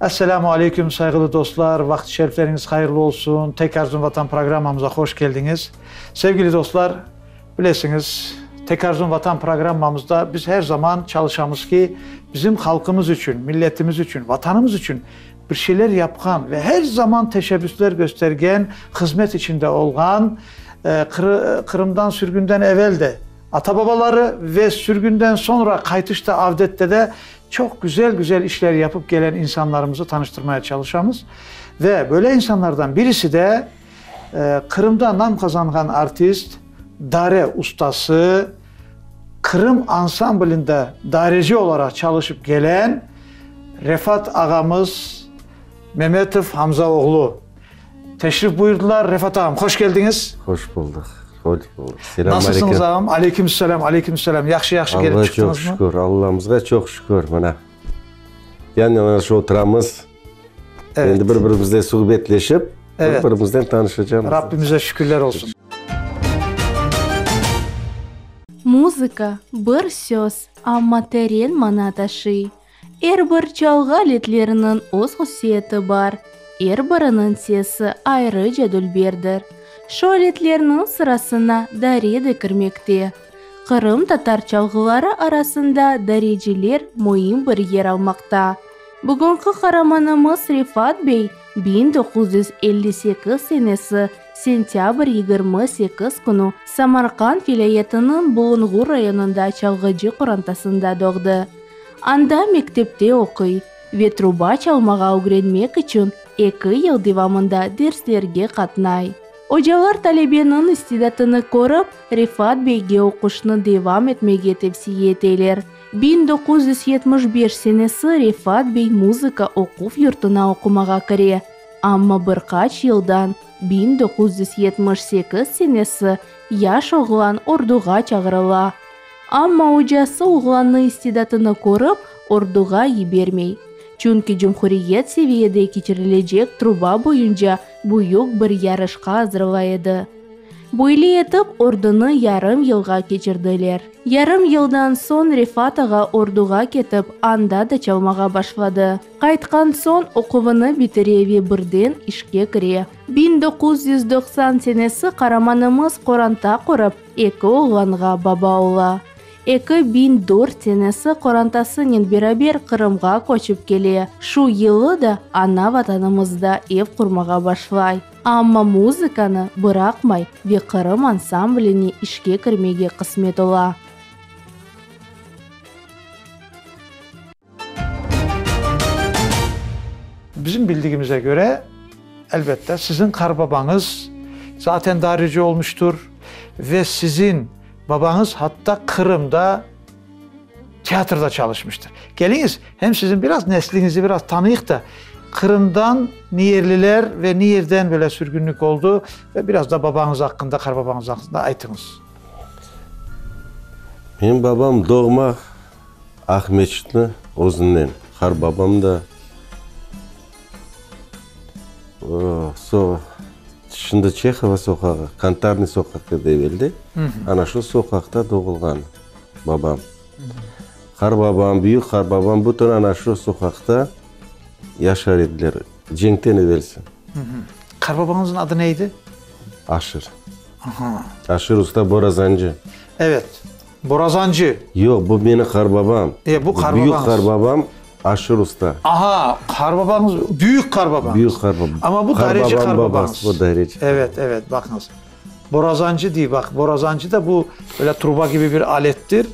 Esselamu aleyküm, sayğılı dostlar, vaqıt şerifleriñiz hayırlı olsun, Tek Arzum Vatan programmamıza hoş keldiñiz. Sevgili dostlar, bilesiñiz, Tek Arzum Vatan programmamızda biz her zaman çalışamız ki, bizim halqımız içün, milletimiz içün, Vatanımız içün bir şeyler yapqan ve her zaman teşebbüsler göstergen, hızmet içinde olğan, Qırımdan sürgünden evel de ata-babaları ve sürgünden soñra qaytışta, avdette de çoq güzel-güzel işler yapıp gelen insanlarımızı tanıştırmaya çalışamız. Ve böyle insanlardan birisi de Qırımda nam qazanğan artist, dare ustası, Qırım ansamblinde dareci olaraq çalışıp gelen Refat ağamız Memetov Hamza oğlu teşrif buyurdılar. Refat ağam, hoş keldiñiz. Hoş buldıq. Hoş buldıq. Selâm aleyküm. Nasılsıñız, ağam? Aleyküm selâm, aleyküm selâm. Yahşı-yahşı kelip Allağa çıqtıñızmı? çoq şükür. Allamızğa çoq şükür. Mına, yan-yanaşa oturamız. Evet. Endi bir-birimizle suhbetleşip, Evet. bir-birimiznen tanışacağımız. Rabbimize şükürler olsun. Muzıka, bir söz, amma teren mana taşıy. Er bir çalğı aletleriniñ öz hususiyeti bar, er biriniñ sesi ayrıca dülberdir. Şu aletlerniñ sırasına dare de kirmekte. Qırımtatar çalğıları arasında dareciler müim bir yer almaqta. Bugünki qaramanımız Refat bey 1958 senesi sentâbr 28 künü Samarqand vilâyetiniñ Bulunğur rayonında çalğıcı qorantasında doğdı. Anda mektepte oquy ve truba çalmağa ögrenmek içün eki yıl devamında derslerge qatnay. Ocalar talebeniñ istidatını körip, Refat beyge oquşnı devam etmege tevsiye eteler. 1975 senesi Refat bey muzıka oquv yurtuna oqumağa kire, amma bir qaç yıldan, 1978 senesi, yaş oğlan orduğa çağırıla. Amma ocası oğlannıñ istidatını körip, orduğa yibermey. Çünki cumhuriyet seviyede keçirilecek truba boyunca büyük bir yarışqa azırlay edi. Böyle etip ordunı yarım yılğa keçirdiler. Yarım yıldan soñ Refat ağa orduğa ketip, anda da çalmağa başladı. Qaytqan soñ oquvını bitire ve birden işke kire. 1990 senesi qaramanımız qoranta qurıp, eki oğlanğa baba ola. 2004 senesi qorantasınen beraber Qırımğa köçip kele, şu yılı da ana Vatanımızda ev qurmağa başlay. Amma muzıkanı bıraqmay ve Qırım ansambline işke kirmege qısmet ola. Bizim bildigimize köre, elbette, siziñ qarbabañız zaten dareci olmuştur ve siziñ babañız hatta Qırımda teatrda çalışmıştır. Keliñiz, hem siziñ biraz nesliñizi biraz tanıyıq da, Qırımdan ne yerliler ve ne yerden böyle sürgünlik oldu ve biraz da babañız aqqında, qarbabañız aqqında aytıñız. Menim babam doğma Aqmeçitni özünden, qarbabam da şimdi Çehova soqağı, Kantarnıy soqaq edi evelde, ana şu soqaqta doğulğan babam. Qarbabam, büyük qarbabam bütün ana şu soqaqta yaşar ediler, cenkten evelsi. Qarbabañıznıñ adı ne edi? Aşır. Aşır usta borazancı. Evet. Borazancı. Yoq, bu meni qarbabam. E, bu qarbabañız. Büyük qarbabam Aşır usta. Aha, qarbabañız, büyük qarbabañız. Büyük qarbabam. Amma bu dareci qarbabañız. babası, bu dareci. Evet, evet, baqıñız. Borazancı dey, baq, borazancı da bu böyle truba kibi bir alettir.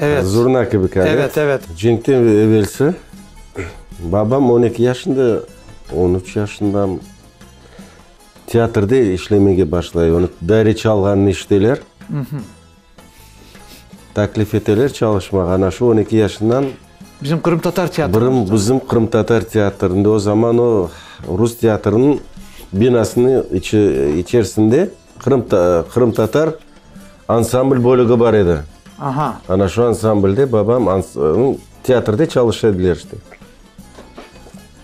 Evet. Zurna kibi alet. Evet, evet. Cenkten evelsi babam 12 yaşında, 13 yaşında teatrde işlemege başlay. Onı dare çalğanını eşiteler. Taklif eteler çalışmağa. Ana şu 12 yaşından. Bizim qırımtatar teatrında. Bizim qırımtatar teatrında. O zaman o rus teatrınıñ binasınıñ içerisinde qırımtatar ansambl bölügi bar edi. Aha. Ana şu ansamblde babam teatrde çalışa ediler işte.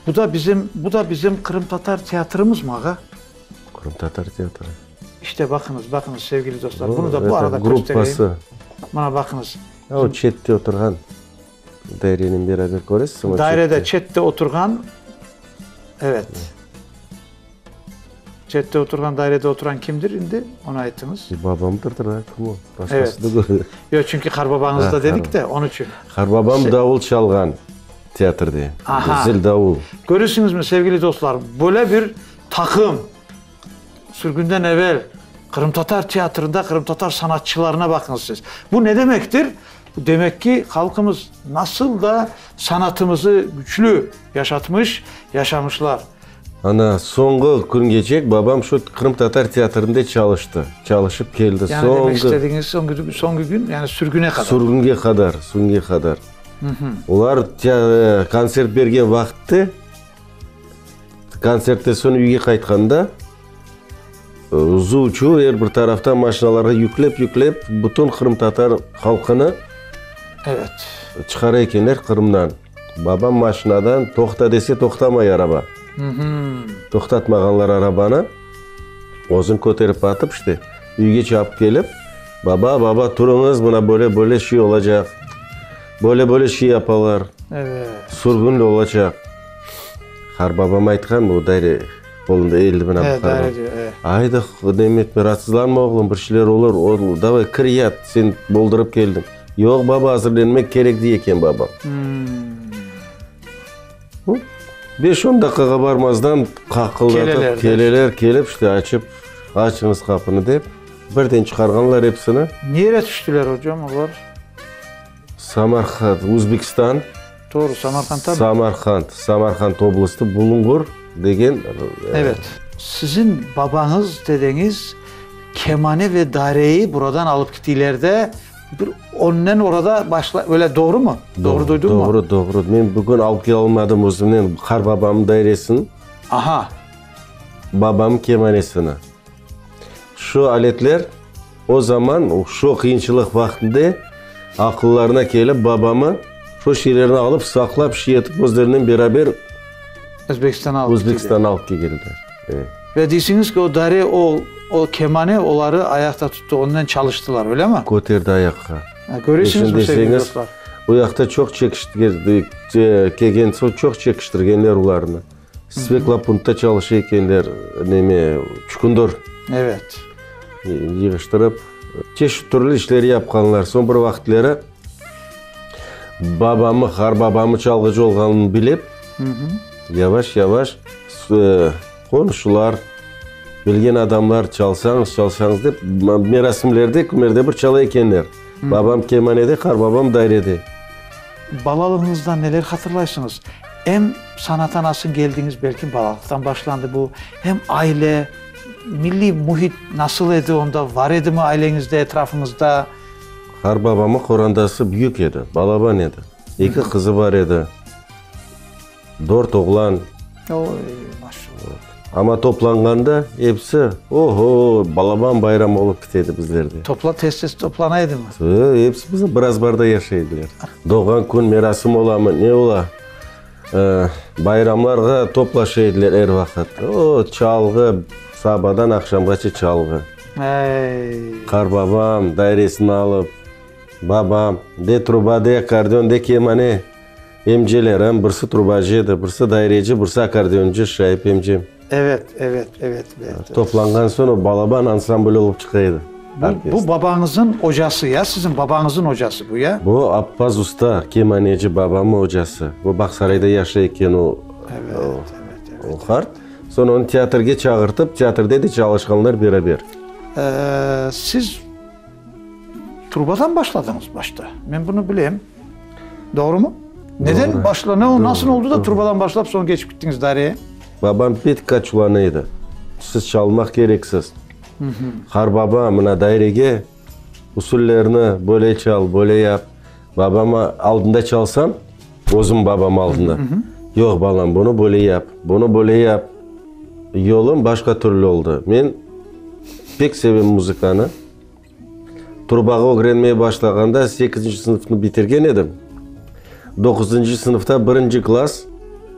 Bu da bizim, bu da bizim qırımtatar teatrımızmı, ağa? Qırımtatar teatrı. İşte baqıñız, baqıñız, sevgili dostlar, bunı da bu arada köstereyim. Mına baqıñız. O çette oturğan dairenen beraber köresiz, Dairede çette oturğan. Evet. Çette oturğan, dairede oturan kimdir indi? Onı aytıñız. Babamdır da, kim o? Başqası evet. degil. Yoq, çünki qarbabañız da dedik de, onıñ içün. Qarbabam davul çalğan teatrde. Aha. Zil davul. Köresiñizmi, sevgili dostlar, böyle bir taqım sürgünden evel qırımtatar teatrında qırımtatar sanatçılarına baqıñız siz. Bu ne demektir? Bu demek ki, halqımız nasıl da sanatımızı güçlü yaşatmış, yaşamışlar. Ana, soñğı küngecek babam şu qırımtatar teatrinde çalıştı, çalışıp keldi. Yani demek istedigiñiz, soñğı, soñğı kün, yani sürgüne qadar. Sürgünge qadar, sürgünge qadar. Olar kontsert bergen vaqıtte, kontsertten soñ üyge qaytqanda, zuv-çuv er bir taraftan maşinalarğa yüklep-yüklep bütün qırımtatar halqını Evet. çıqara ekenler Qırımdan. Babam maşinadan toqta dese toqtamay araba. Toqtatmağanlar arabanı. Özün köterip atıp işte üyge çapıp kelip, Baba, baba, turıñız, mına böyle, böyle şey olacaq. Böyle, böyle şey yapalar. Evet. Sürgün olacaq. Qarbabam aytqan, bu daire qolunda eldi mına bu qarbabam. Evet, daire, evet. Ayda, neme etme, raatsızlanma oğlum, bir şeyler olur. Oğlum, davay, kir yat, sen boldurıp keldiñ. Yoq, baba, azırlenmek kerek, dey eken babam. Beş-on daqqağa barmazdan qaqıldatıp keleler, kelip işte açıp, açıñız qapını dep, birden çıqarğanlar episini. Nere tüştiler, ocam, olar? Samarqand, Özbekistan. Doğru, Samarqandta mı? Samarqand, Samarqand oblastı, Bulunğur degen. Evet. Siziñ babañız, dedeñiz kemane ve dareyi buradan alıp kittiler de, bir onnen orada başla, öyle doğrumı? Doğru duydum mu? Doğru, doğru. Men bugün alıp kele almadım özümnen qarbabamnıñ dairesini. Aha. Babamnıñ kemanesini. Şu aletler o zaman, şu qıyınçılıq vaqtında aqıllarına kelip babamı şu şeylerni alıp saqlap şey etip özlerinen beraber Özbekistan'a alıp Özbekistan'a alıp keldiler. Evet. Ve deysiñiz ki, o dare, o, o kemane oları ayaqta tuttı, onnen çalıştılar, öyle mi? Köterdi ayaqqa. Ha, köresiñizmi, sevgili dostlar? O yaqta çoq çekiştirgen, kelgen soñ çoq çekiştirgenler olarnı. Sveklapuntta çalışa ekenler, neme, çukundur. Evet. Yığıştırıp, çeşit türlü işler yapqanlar. Soñ bir vaqıtları babamı, qarbabamı çalğıcı olğanını bilip, yavaş-yavaş qonuşular, bilgen adamlar çalsañız, çalsañız dep, merasimlerde, künlerde bir çala ekenler. Babam kemanede, qarbabam dairede. Balalığıñızdan neler hatırlaysıñız? Em sanata nasıl keldiñiz, belki balalıqtan başlandı bu, em aile, milliy mühit nasıl edi onda, var edimi aileñizde, etrafıñızda? Qarbabamıñ qorantası büyük edi, balaban edi. Eki qızı bar edi. Dört oğlan. Oy, maşallah. Amma toplanğanda episi, oho, balaban bayram olıp kete edi bizlerde. Topla, tez-tez toplana edimi? E, episi bizim bir azbarda yaşay ediler. Doğğan kün merasim olamı, ne ola, e, bayramlarğa toplaşa ediler er vaqıt. O, çalğı, sabadan aqşamğace çalğı. Ey. Qarbabam dairesini alıp, babam, de truba, de akkordeon, de kemane. Emcelerim, birisi trubacı edi, birisi daireci, birisi akkordeoncı, Şaip emcem. Evet, evet, evet, evet. Toplanğan soñ o balaban ansambl olıp çıqa edi. Bu, bu babañızıñ ocası ya, siziñ babañızıñ ocası bu ya? Bu Appaz usta, kemaneci, babamıñ ocası. Bu Bağsarayda yaşay eken o, Evet, evet, evet. o qart. Soñ onı teatrge çağırtıp, teatrde de çalışqanlar beraber. Ee, siz Trubadan başladıñız başta. Men bunı bilem. Doğrumı? Neden başla, ne, nasıl oldı da trubadan başlap soñ keçip gittiñiz dareye? Babam pek qaçulanı edi. Siz çalmaq kereksiz. Qarbaba mına dairege usullerni böyle çal, böyle yap. Babama aldında çalsam, özüm babam aldında. Yoq, balam, bunı böyle yap, bunı böyle yap. Yolum başqa türlü oldı. Men pek sevem muzıkanı. Trubağa ögrenmeye başlağanda sekizinci sınıfnı bitirgen edim. Doquzıncı sınıfta birinci klass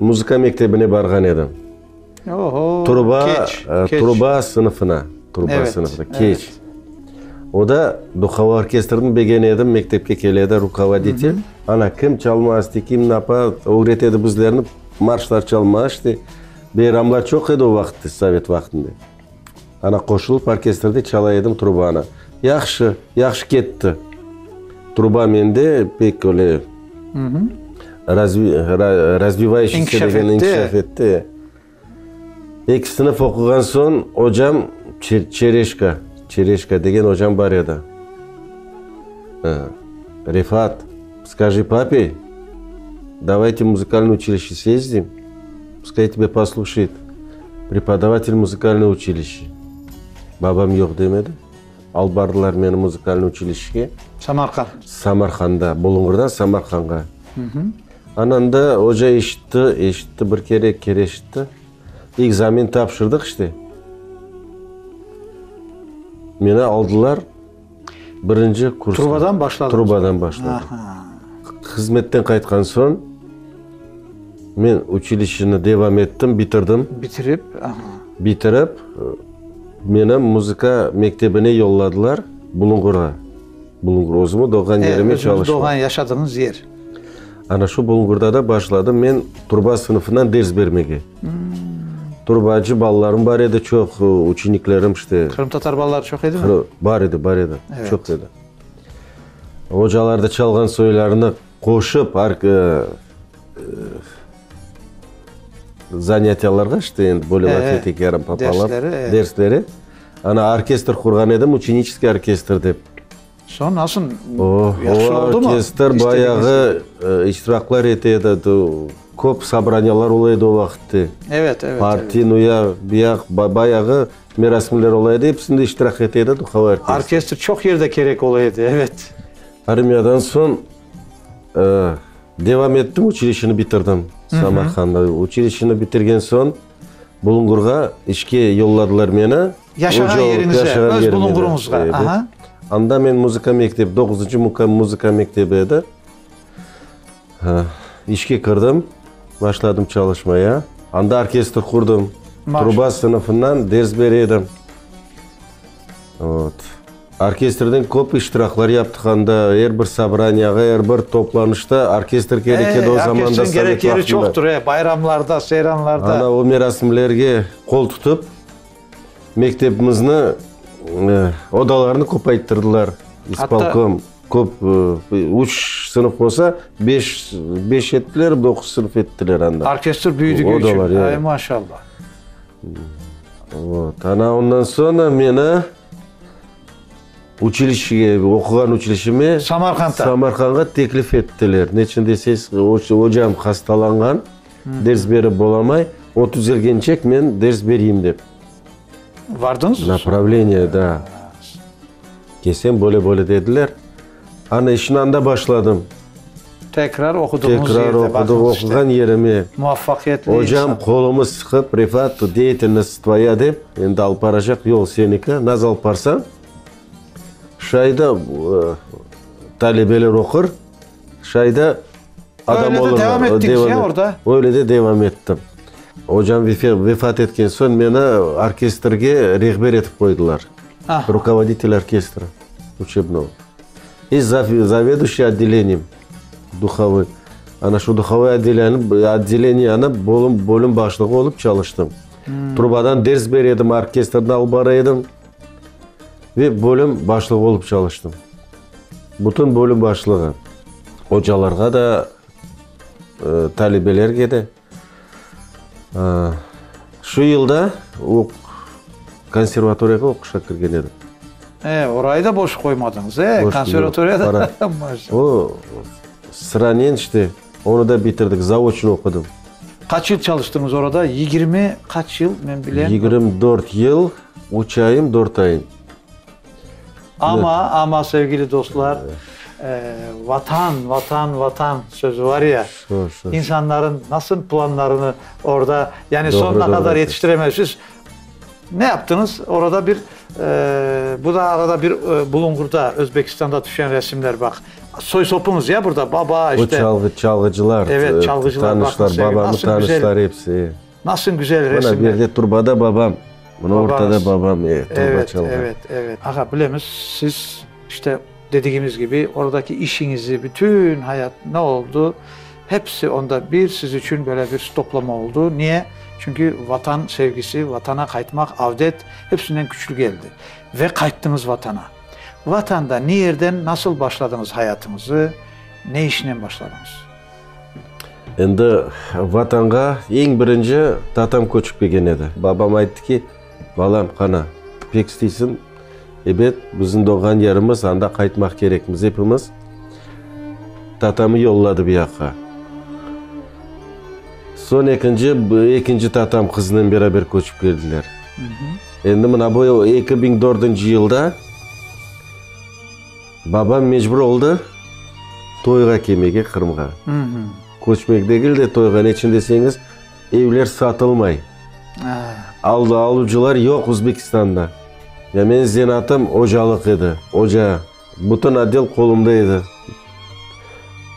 muzıka mektebine barğan edim. Oho, Truba, keç, keç. truba sınıfına, truba Evet, sınıfına, evet. keç. O da duhovой orkestrni begene edim, mektepke kele edi rukovoditel. Ana, kim çalmaz, kim napa, ögrete edi bizlerni, marşlar çalmağa işte. Beyramlar çoq edi o vaqıtta, sovet vaqtında. Ana qoşulıp orkestrde çala edim trubanı. Yahşı, yahşı ketti. Truba mende pek öyle razvivayuşiysa degen inkişaf etti. Eki sınıf oquğan soñ ocam Çereşka, Çereşka degen ocam bar edi. Refat, skajı pape, davayte muzıkalnıy uçilişçe sezdim, puskay tebe posluşayet, prepodavatel muzıkalnıy uçilişçe. Babam yoq demedi. Alıp bardılar meni muzıkalnıy uçilişçege. Samarqand. Samarqanda, Bulunğurdan Samarqandğa. Ananda oca eşitti, eşitti, bir kere, eki kere eşitti. Ekzamen tapşırdıq işte. Meni aldılar birinci kursqa. Trubadan başladıñız? Trubadan başladım. Hızmetten qaytqan soñ men uçilişçeni devam ettim, bitirdim. Bitirip, aha. Bitirip, meni muzıka mektebine yolladılar Bulunğurğa. Bulunğur, özümi doğğan yerime çalışmağa. Özüñiz doğğan, yaşadığıñız yer. Ana şu Bulunğurda da başladım men truba sınıfından ders bermege. Trubacı balalarım bar edi çoq, uçeniklerim işte. Qırımtatar balaları çoq edimi? Bar edi, bar edi, çoq edi. Ocalar da çalğan soylarını qoşıp, zanâtiyalarğa işte endi böyle laf etek yarım popolam, dersleri. Ana orkestr qurğan edim, uçeniçeskiy orkestr dep. Soñ nasıl, yahşı oldu mu? O orkestr bayağı iştiraklar ete edi, köp sobraniyalar ola edi o vaqıtte. Evet, evet. Partiynuya, buyaq, bayağı merasimler ola edi, episinde iştirak ete edi duhovой orkestr. Orkestr çoq yerde kerek ola edi, evet. Armiyadan soñ devam ettim, uçilişeni bitirdim Samarqanda. Uçilişeni bitirgen soñ Bulunğurğa işke yolladılar meni. Yaşağan yeriñize, öz Bulunğurıñızğa. Aha. Anda men muzıka mektebi, doquzıncı muzıka mektebi edi. İşke kirdim, başladım çalışmaya. Anda orkestr qurdım. Truba sınıfından ders bere edim. Vot. Orkestrden köp iştiraklar yaptıq anda, er bir sobraniyağa, er bir toplanışta orkestr kerek edi o zamanda, Orkestrin sovet kerek yeri vaqtında. çoqtur, e, bayramlarda, seyranlarda. Ana o merasimlerge qol tutıp, mektebimizni odalarını köpayttırdılar, ispolkom. Köp, üç sınıf bolsa, beş, beş ettiler, doquz sınıf ettiler anda. Orkestr büyüdigi içün, Odalar, ay, maşallah. Vot, ana ondan soñra meni uçilişege, oquğan uçilişime Samarqandta. Samarqandğa teklif ettiler. Neçün deseñiz, ocam hastalanğan, ders berip bolamay, o tüzelgençek men ders bereyim dep. Vardıñızmı? Napravleniye, da. Kelsem, böyle-böyle dediler. Ana, işni anda başladım. Tekrar oquduğıñız Tekrar yerde, oqudım, baqıñız işte. oquğan yerime. Muvafaqiyetli Ocam insan. qolumı sıqıp, Refat, deyatelnost tvoya dep, endi alıp baracaq yol seniki, naz alıp barsañ, şayda talebeler oqur, şayda adam Öyle de olurlar. devam ettiñiz ya orada? Öyle de devam ettim. Ocam vefat etken soñ meni orkestrge rehber etip qoydılar. Rukovoditel orkestra uçebnogo. İ zaveduşiy otdeleniyem duhovıy. Ana şu duhovıy otdeleniyanı bölüm başlığı olıp çalıştım. Trubadan ders bere edim, orkestrni alıp bara edim ve bölüm başlığı olıp çalıştım. Bütün bölüm başlığı. Ocalarğa da, talebelerge de. Şu yılda konservatoriyağa oquşqa kirgen edim. E, orayı da boş qoymadıñız, e, konservatoriya da. O, sıranen işte, onı da bitirdik, zaoçno oqudım. Qaç yıl çalıştıñız orada? 20 qaç yıl, men bilem. 24 yıl, üç ayım, dört ayım. Amma, amma, sevgili dostlar, Vatan, Vatan, Vatan sözü var ya, insanların nasıl planlarını orada, yani soñuna qadar yetiştiremezsiz. Ne yaptıñız? Orada bir, bu da arada bir Bulunğurda, Özbekistanda tüşen resimler, baq. Soy-sopuñız ya burada, baba, işte. Bu çalğı, çalğıcılar, Evet, çalğıcılar, tanışlar, babamnıñ tanışları episi. Nasıl güzel resimler. Mına, bir yerde turbada babam, mına ortada babam, e, turba çalğan. Evet, evet, evet. Ağa, bilemiz, siz, işte, dedigimiz kibi, oradaki işiñizi, bütün hayat ne oldu, hepsi onda bir siz içün böyle bir stoplama oldu. Niye? Çünki Vatan sevgisi, Vatana qaytmaq, avdet hepsinden küçlü keldi. Ve qayttıñız Vatana. Vatanda ne yerden, nasıl başladıñız hayatıñızı, ne işnen başladıñız? Endi Vatanğa eñ birinci tatam köçip kelgen edi. Babam ayttı ki, Balam, qana, pek isteysiñ, ebet, bizim doğğan yerimiz, anda qaytmaq kerekmiz epimiz. Tatamı yolladı bu yaqqa. Soñ ekinci, ekinci tatam qızınen beraber köçip keldiler. Endi mına bu 2004 yılda babam mecbur oldı toyğa kelmege Qırımğa. Köçmek degil de toyğa, neçün deseñiz, evler satılmay. Aldı, alıcılar yoq Özbekistanda. Ya menim zenaatım ocalıq edi, oca. Bütün otdel qolumda edi.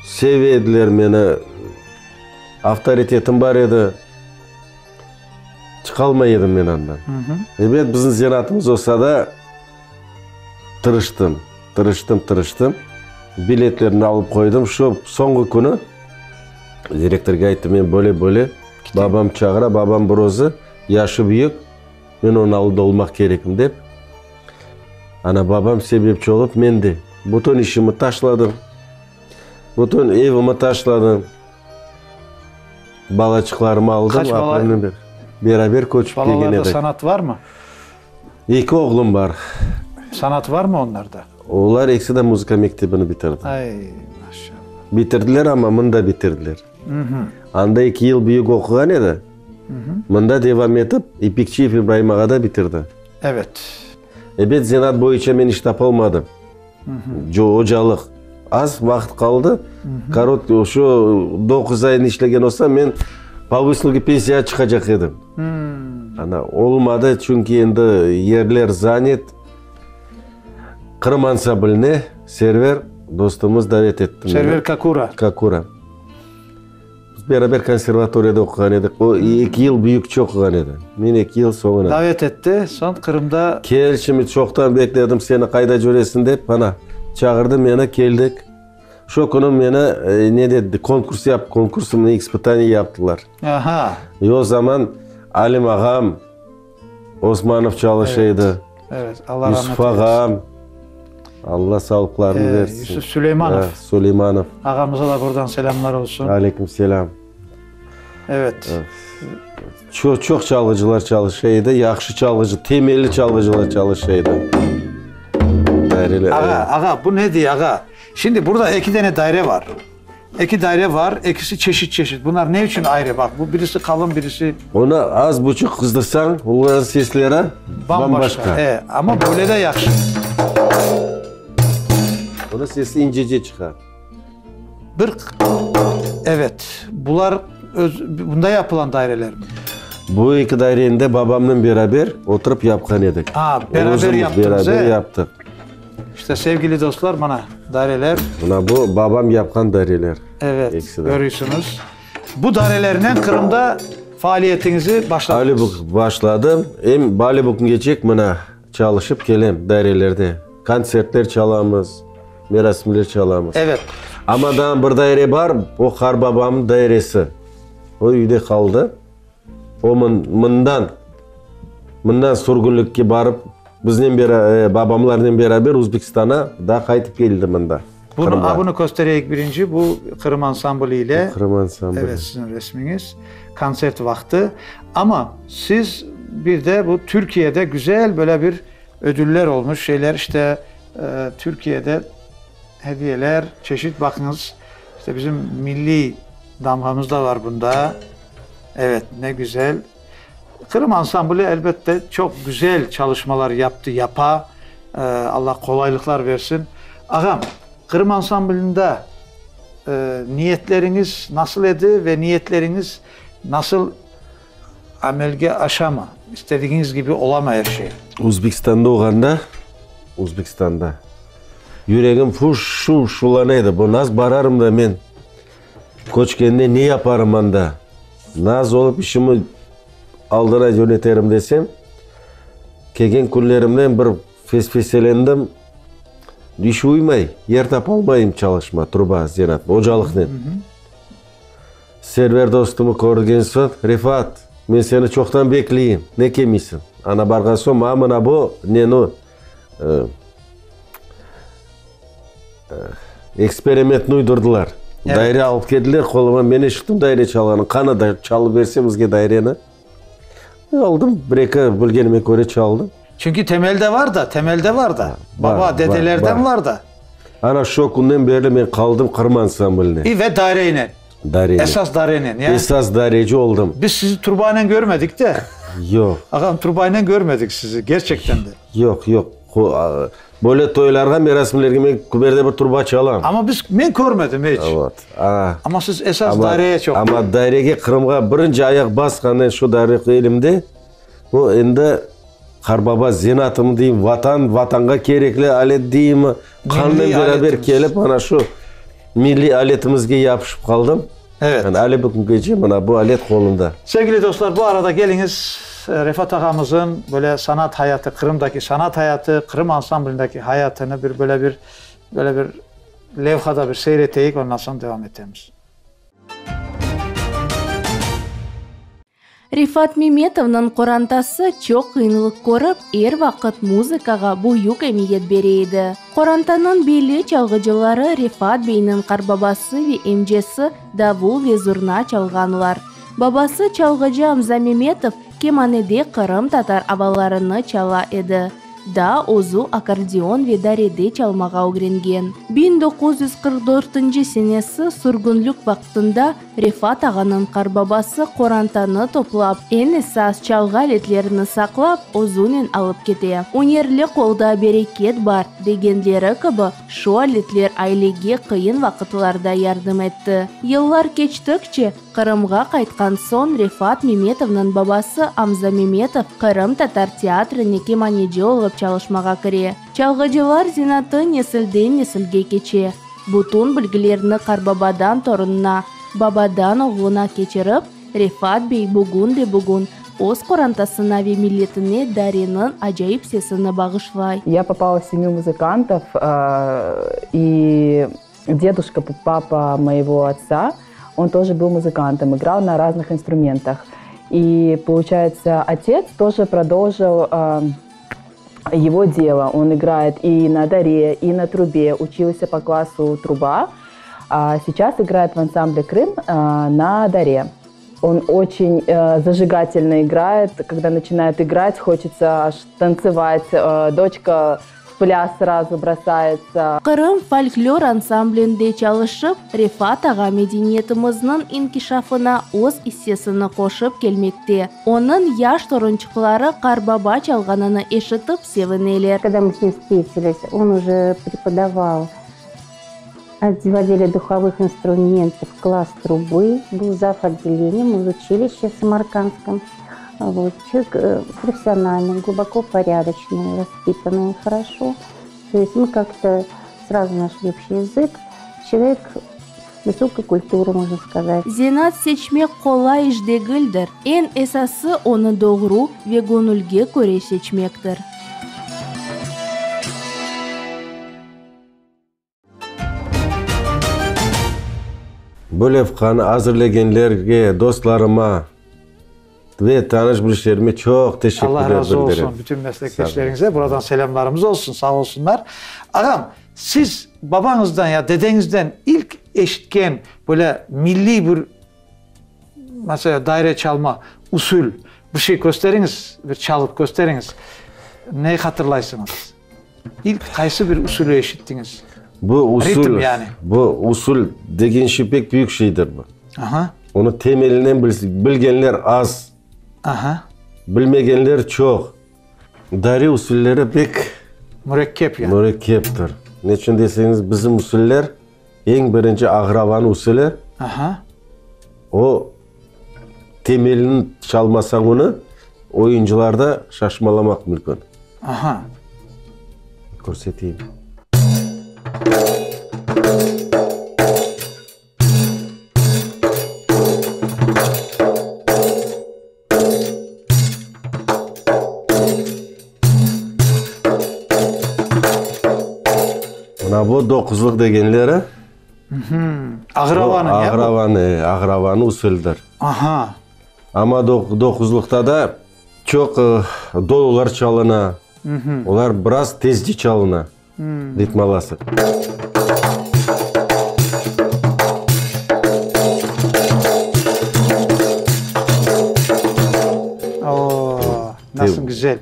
Seve ediler meni, avtoritetim bar edi. Çıqalmay edim men andan. Ebet, bizim zenaatımız olsa da, tırıştım, tırıştım, tırıştım. Biletlerni alıp qoydım. Şu soñki künü direktorğa ayttım, men böyle-böyle, babam çağıra, babam bir özü, yaşı büyük. Men onıñ aldında olmaq kerekim dep, ana, babam sebepçi olıp, men de bütün işimi taşladım, bütün evimi taşladım, balaçıqlarımı aldım, Qaç bala? apayımnen beraber köçip kelgen Balalarda edik. sanat varmı? Eki oğlum bar. Sanat varmı onlarda? Olar ekisi de muzıka mektebini bitirdi. Ay, maşallah. Bitirdiler, amma mında bitirdiler. Anda eki yıl büyük oquğan edi. Mında devam etip, İpekçiyev İbraim ağa da bitirdi. Evet. Ebet, zenaat boyunca men iş tapalmadım. Ocalıq. Az vaqıt qaldı. Korotkiy, şu doquz aynı işlegen olsam, men po vısluge pensiyağa çıqacaq edim. Ana, olmadı, çünki endi yerler zanet. Qırım ansambline Server dostumız davet etti meni. Server Kakura. Kakura. Biz beraber konservatoriyada oquğan edik. O, eki yıl büyükçe oquğan edi. Men eki yıl soñuna. Davet etti. Soñ Qırımda. Kel şimdi, çoqtan bekledim seni, qayda cüresiñ dep, ana, çağırdı meni, keldik. Şo künü meni, ne dedi, konkurs yap, konkursımnı ispıtaniye yaptılar. Aha. E o zaman Alim ağam Osmanov çalışa edi. Evet, Allah rahmet Yusuf ağam. Alla sağlıqlarını versin. Yusuf Süleymanov. Süleymanov. Ağamıza da buradan selamlar olsun. Aleyküm selam. Evet. Çoq, çoq çalğıcılar çalışa edi, yahşı çalğıcı, temelli çalğıcılar çalışa edi. Daireler. Ağa, ağa, bu ne diye ağa? Şimdi burada eki tane daire var. Eki daire var, ekisi çeşit-çeşit. Bunlar ne içün ayrı? Baq, bu birisi qalın, birisi... Onı az buçuq qızdırsañ, olarnıñ sesleri bam-başqa. E, amma böyle de yahşı. Onıñ sesi incece çıqa. Bir, evet, bular öz, bunda yapılan dairelermi? Bu eki daireni de babamnen beraber oturıp yapqan edik. A, beraber Özümiz yaptıñız, e? Beraber yaptıq. İşte, sevgili dostlar, mana, daireler. Mına bu babam yapqan daireler. Evet, Ekisi de. körüysiñiz. Bu dairelernen Qırımda faaliyetiñizi başladıñız. Ali başladım. Em bali bugüngecek mına çalışıp kelem dairelerde. Kontsertler çalamız, merasimler çalamız. Evet. Amma daa bir daire bar, o qarbabamnıñ dairesi. O üyde qaldı. O mından, mından sürgünlikke barıp, biznen babamlarnen beraber Özbekistana daa qaytıp keldi mında, Qırımğa. Bunı, bunı köstereyik birinci, bu Qırım ansambli ile. Bu Qırım ansambli. Evet, siziñ resmiñiz, kontsert vaqtı. Amma siz bir de bu Türkiyede güzel böyle bir ödüller olmuş şeyler, işte, Türkiyede hediyeler, çeşit, baqıñız, işte bizim milliy damğamız da var bunda. Evet, ne güzel. Qırım ansambli, elbette, çoq güzel çalışmalar yaptı, yapa. Allah qolaylıqlar versin. Ağam, Qırım ansamblinde niyetleriñiz nasıl edi ve niyetleriñiz nasıl amelge aşamı? İstedigiñiz kibi olamı er şey? Özbekistanda olğanda, Özbekistanda, yüregim fuş-şuv-şulana edi. Bu naz bararım da men Köçkende ne yaparım anda? Naz olıp işimi aldına yöneterim desem, kelgen künlerimden bir fesfeselendim, iş uymay, yer tapalmayım çalışma, truba, zenaat, ocalıqnen. Server dostumı körgen soñ, Refat! Men seni çoqtan bekleyim, ne kelmeysiñ? Ana barğan soñ maña mına bu neni, eksperimentni uydurdılar. Daire alıp keldiler qoluma, men eşittim daire çalğanın. Qana da çalıp berse bizge daireni. Aldım, bir-eki bilgenime köre çaldım. Çünki temelde var da, temelde var da. Baba, dedelerden var da. Ana şo künden berli men qaldım Qırım ansambline. İ ve dareynen. Dareynen. Esas dareynen, ya? Esas dareci oldım. Biz sizi trubanen körmedik de. Yoq. Ağam, trubaynen körmedik sizi, gerçekten de. Yoq, yoq. Böyle toylarğa, merasimlerge men küberde bir truba çalam. Amma biz, men körmedim eç. Vot. A. Amma siz esas dareye çoq. Amma darege Qırımğa birinci ayaq basqannen şu dare elimde, bu endi Qarbaba zenatımı deyim, Vatan, Vatanğa kerekli alet deyimmi, qannen beraber kelip, ana şu milliy aletimizge yapışıp qaldım. Evet. Yani ale bugüngece mına bu alet qolumda. Sevgili dostlar, bu arada keliñiz, Refat ağamızın böyle sanat hayatı, Qırımdaki sanat hayatı, Qırım ansamblindeki hayatını bir böyle bir, böyle bir levhada bir seyir eteyik, ondan soñ devam etemiz. Refat Memetovnıñ qorantası çoq qıyınlıq körip, er vaqıt muzıkağa büyük emiyet bere edi. Qorantanıñ belli çalğıcıları Refat beyniñ qarbabası ve emcesi davul ve zurna çalğanlar. Babası çalğıcı Amza Memetov kemanede qırımtatar avalarını çala edi. Daa özü akkordeon ve darede çalmağa ögrengen. 1944 senesi sürgünlik vaqtında Refat ağanıñ qarbabası qorantanı toplap, eñ esas çalğı aletlerini saqlap, özünen alıp kete. Ünerli qolda bereket bar, degenleri kibi, şu aletler ailege qıyın vaqıtlarda yardım etti. Yıllar keçtikçe, Qırımğa qaytqan soñ Refat Memetovnıñ babası Amza Memetov qırımtatar teatrine kemaneci olıp çalışmağa kire. Çalğıcılar zenatı nesilden nesilge keçe. Bütün bilgilerni qarbabadan torunına, babadan oğluna keçirip, Refat bey bugün de bugün öz qorantasına ve milletine dareniñ acayip sesini bağışlay. Ya popala v semью muzыкантов, и дедушка, папа моего отца, он тоже был музыкантом, играл на разных инструментах. И, получается, отец тоже продолжил его дело. Он играет и на даре, и на трубе, учился по классу труба. А сейчас играет в ансамбле «Крым» на даре. Он очень э, зажигательно играет. Когда начинает играть, хочется аж танцевать. Э, дочка в пляс сразу бросается. Qırım folklor ansamblinde çalışıp, Refat ağa medeniyetimizniñ inkişafına öz issesini qoşıp kelmekte. Onıñ yaş torunçıqları qarbaba çalğanını eşitip sevineler. Когда мы с ним встретились, он уже преподавал в отделе духовых инструментов класс трубы, был зав. отделением в училище самаркандском. Вот. Человек э, профессиональный, глубоко порядочный, воспитанный хорошо. То есть мы как-то сразу нашли общий язык. Человек высокой культуры, можно сказать. Zenaat seçmek qolay iş degildir. Eñ esası, onı doğru ve göñülge köre seçmektir. Bu levhanı azırlegenlerge, dostlarıma ve tanış-bilişlerime çoq teşekkürler Allah razı bildirem. olsun bütün meslekdeşleriñize. Buradan selâmlarımız olsun, sağ olsunlar. Ağam, siz babañızdan ya dedeñizden ilk eşitken böyle milliy bir, mesela, daire çalma usul, bir şey kösteriñiz, bir çalıp kösteriñiz. Ne hatırlaysıñız? İlk qaysı bir usulü eşittiñiz? Bu usul, Ritm yani. Bu usul degen şey pek büyük şeydir bu. Aha. Onı temelinden bilgenler az. Aha. Bilmegenler çoq. Dari usulleri pek Mürekkep yani. Mürekkeptir. Neçün deseñiz, bizim usuller, eñ birinci Ağravan usulü. Aha. O temelini çalmasañ onı, oyuncılarda şaşmalamaq mümkün. Aha. Körseteyim. Mına bu doquzlıq degenleri. Ağravanıñ, ya bu? Ağravanı, ağravanı usuldır. Aha. Amma doquzlıqta da çoq dolular çalına. Olar biraz tezce çalına, ritmalası. O, nasıl güzel.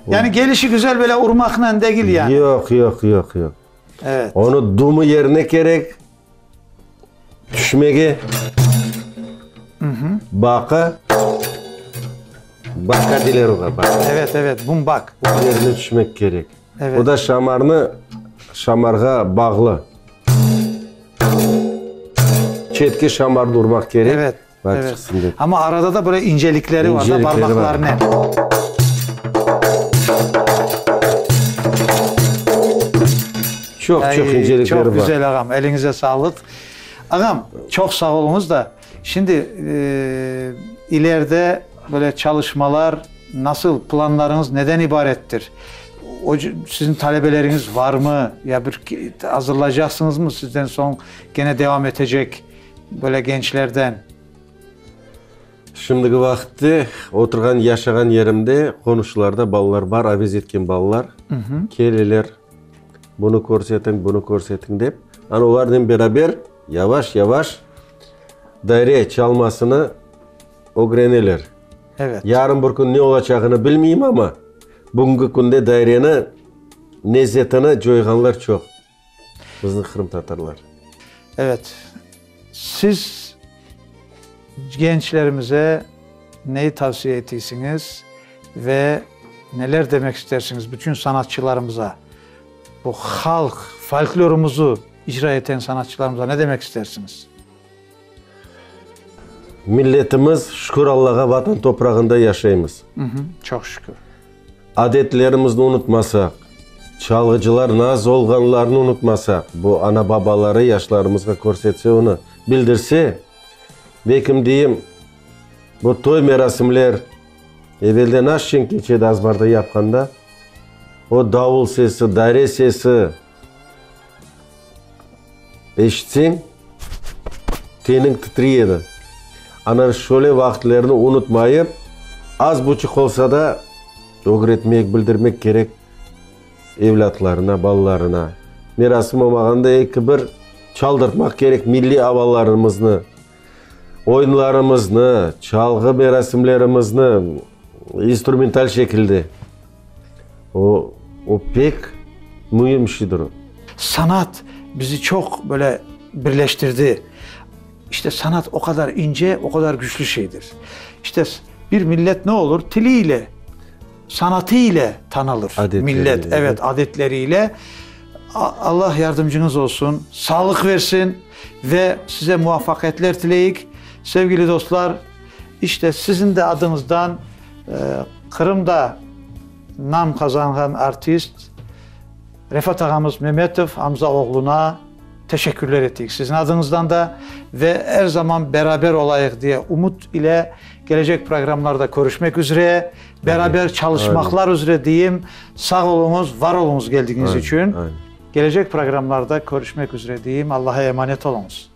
Yani gelişi güzel böyle urmaqla degil yani. Yoq, yoq, yoq, yoq. Evet. Onı dumı yerine kerek tüşmege. Baqa. Baqa deyler oğa, baqa. Evet, evet, bumbak. Yerine tüşmek kerek. Evet. O da şamarnı, şamarğa bağlı. Çetke şamarnı urmaq kerek. Evet. Bak evet. çıqsın dep. Amma arada da böyle incelikleri var da İncelikleri var. parmaqlarnen. Çoq Ay, çoq incelikleri çok bar. güzel ağam. Eliñize sağlıq. Ağam, çoq sağ oluñız da. Şimdi e, ileride böyle çalışmalar nasıl, planlarıñız neden ibarettir? O, siziñ talebeleriñiz varmı? Ya bir azırlaycaqsıñızmı sizden soñ gene devam etecek böyle gençlerden? Şimdiki vaqıtte oturğan, yaşağan yerimde qonuşılarda balalar bar, avez etken balalar keleler, bunı körsetiñ, bunı körsetiñ dep. Ana olarnen beraber yavaş-yavaş daire çalmasını ögreneler. Evet. Yarın bir kün ne olacağını bilmeyim, amma bugünki künde daireni lezetini coyğanlar çoq, bizni qırımtatarlar. Evet. Siz gençlerimize neyi tavsiye etiysiñiz ve neler demek istersiñiz bütün sanatçılarımıza, bu halq folklorımızı icra eten sanatçılarımıza ne demek istersiñiz? Milletimiz, şükür Allağa, vatan toprağında yaşaymız. Çoq şükür. Adetlerimizni unutmasaq, çalğıcılar naz olğanlarını unutmasaq, bu ana-babaları yaşlarımızğa körsetse onı, bildirse, belkim deyim, bu toy merasimler evelden az şeñ keçedi azbarda yapqanda, o davul sesi, dare sesi eşitseñ, teniñ titriy edi. Ana şöyle vaqıtlarnı unutmayıp, az buçuq olsa da, ögretmek, bildirmek kerek evlâtlarına, balalarına. Merasim olmağanda eki bir çaldırtmaq kerek milliy avalarımıznı, oyunlarımıznı, çalğı merasimlerimizni instrumental şekilde. O, o pek müim şeydir. Sanat bizi çoq böyle birleştirdi. İşte sanat o qadar ince, o qadar güçlü şeydir. İşte bir millet ne olur? Tiliyle, sanatıyla tanılır. Millet, evet, adetleriyle. Allah yardımcıñız olsun, sağlıq versin ve size muvafaqiyetler tileyik. Sevgili dostlar, işte siziñ de adıñızdan Qırımda nam qazanğan artist Refat ağamız Memetov Amza oğluna teşekkürler eteyik siziñ adıñızdan da ve er zaman beraber olayıq diye ümüt ile kelecek programlarda körüşmek üzre, beraber çalışmaqlar üzre deyim. Sağ oluñız, var oluñız geldigiñiz içün. Kelecek programlarda körüşmek üzre deyim. Allaha emanet oluñız.